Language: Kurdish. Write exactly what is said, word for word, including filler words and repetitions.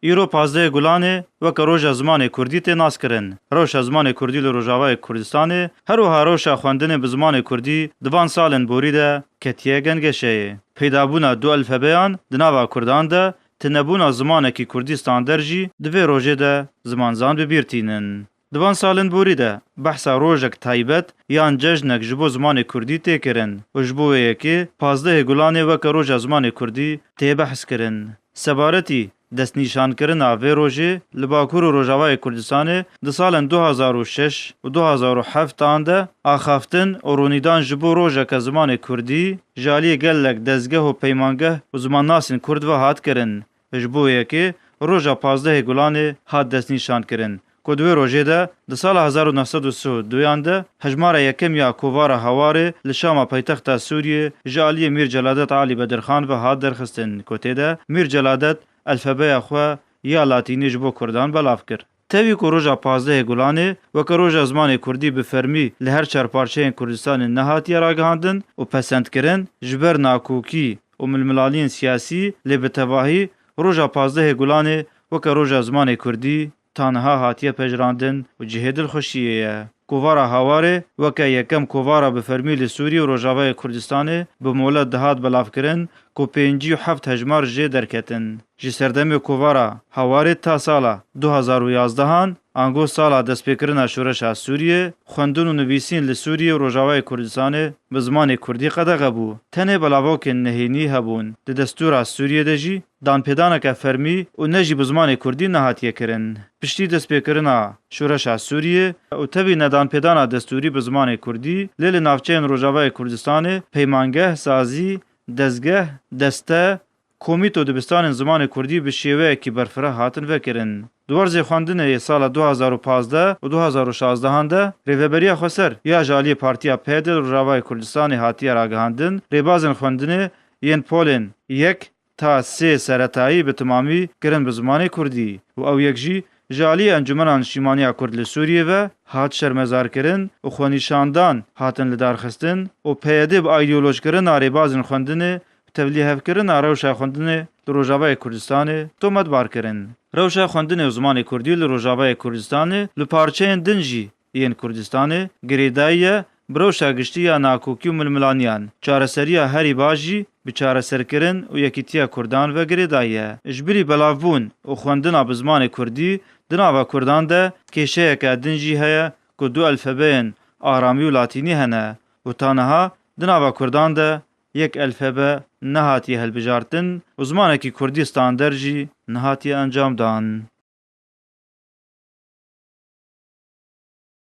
Îro pazdehê Gulanê weke roja zimanê kurdî tê naskirin. Rewşa zimanê kurdî li Rojavayê Kurdistanê, her wiha rewşa xwendinê bi zimanê kurdî di van salên borî de ketiye gengeşeyê. Peydabûna du elfebeyan di nava kurdan de, tinebûna zimanekî kurdî stander jî di vê rojê de zimanzan bi bîr tînin. Di van salên borî de behsa rojek taybet yan cejnek ji bo zimanê kurdî tê kirin û ji bo wê yekê pazdehê Gulanê weke roja zimanê kurdî tê behs kirin. Sebaretî destnîşankirina vê rojê li Bakur û Rojavayê Kurdistanê di salên du hazar û şeş û du hazar û heft an de axaftin û ronîdan ji bo rojeke zimanê kurdî ji aliyê gelek dezgeh û peymangeh û zimannasên kurd ve hat kirin. Ji bo yekê roja pazdehê Gulanê hat destnîşankirin ku di wê rojê de di sala hezar û neh sed û sî û duyan de hejmara yekem ya Kovara Hawarê li Şama paytexta Sûriyê ji aliyê Mîr Celadet Alî Bedirxan ve hat derxistin ku tê de Mîr Celadet elfebeya xwe ya latînî ji bo kurdan belav kir. Tevî ku roja pazdehê Gulanê weke roja zimanê kurdî bi fermî li her çar parçeyên Kurdistanê nehatiye ragihandin û pesendkirin, ji ber nakokî û milmilaliyên siyasî, lê bi tevahî roja pazdehê Gulanê weke roja zimanê kurdî ta niha hatiye pejirandin û cihê dilxweşiyê ye. Kovara Hawarê weke yekem kovara bi fermî li Sûriyê û Rojavayê Kurdistanê bi molet dihat belavkirin ku pêncî û heft hejmar jê derketin. Ji serdemê kovara Hawarê ta sala du hazar û yazdehan, ango sala destpêkirina şoreşa Sûriyê, xwendin û nivîsîn li Sûriyê û Rojavayê Kurdistanê bi zimanê kurdî qedexe bû. Tenê belavokên nehênî hebûn. Di destûra Sûriyê de jî danpêdaneke fermî û ne jî bi zimanê kurdî nehatiye kirin. Piştî destpêkirina şoreşa Sûriyê û tevî nedanpêdana destûrî bi zimanê kurdî, lê li navçeyên Rojavayê Kurdistanê peymangeh, sazî, dezgeh, deste, komît û dibistanên zimanê kurdî bi şêweyekî berfireh hatin vekirin. Di werzê xwendinê yê sala du hazar û pazdeh û du hazar û şazdehan de Rêveberiya Xweser ya ji aliyê Partiya P Y D li Rojavayê Kurdistanê hatiye ragihandin, rêbazên xwendinê yên polên yek ta sê seretayî bi timamî kirin bi zimanê kurdî û ew yek jî ji aliyê Encûmena Niştîmaniya Kurd li Sûriyê ve hat şermezarkirin û xwenîşandan hatin lidarxistin û P Y D bi îdeolojkirina rêbazên xwendinê û tevlîhevkirina rewşa xwendinê li Rojavayê Kurdistanê tometbar kirin. Rewşa xwendinê û zimanê kurdî li Rojavayê Kurdistanê li parçeyên din jî yên Kurdistanê girêdayî ye, bi rewşa giştî ya nakokî û milmilaniyan. Çareseriya herî baş jî bi çareserkirin û yekîtiya kurdan ve girêdayî ye. Ji bilî belavbûn û xwendina bi zimanê kurdî di nava kurdan de kêşeyeke din jî heye ku du elfebeyên aramî û latînî hene û ta niha di nava kurdan de yek elfebe nehatiye hilbijartin û zimanekî kurdî stander jî nehatiye encamdan.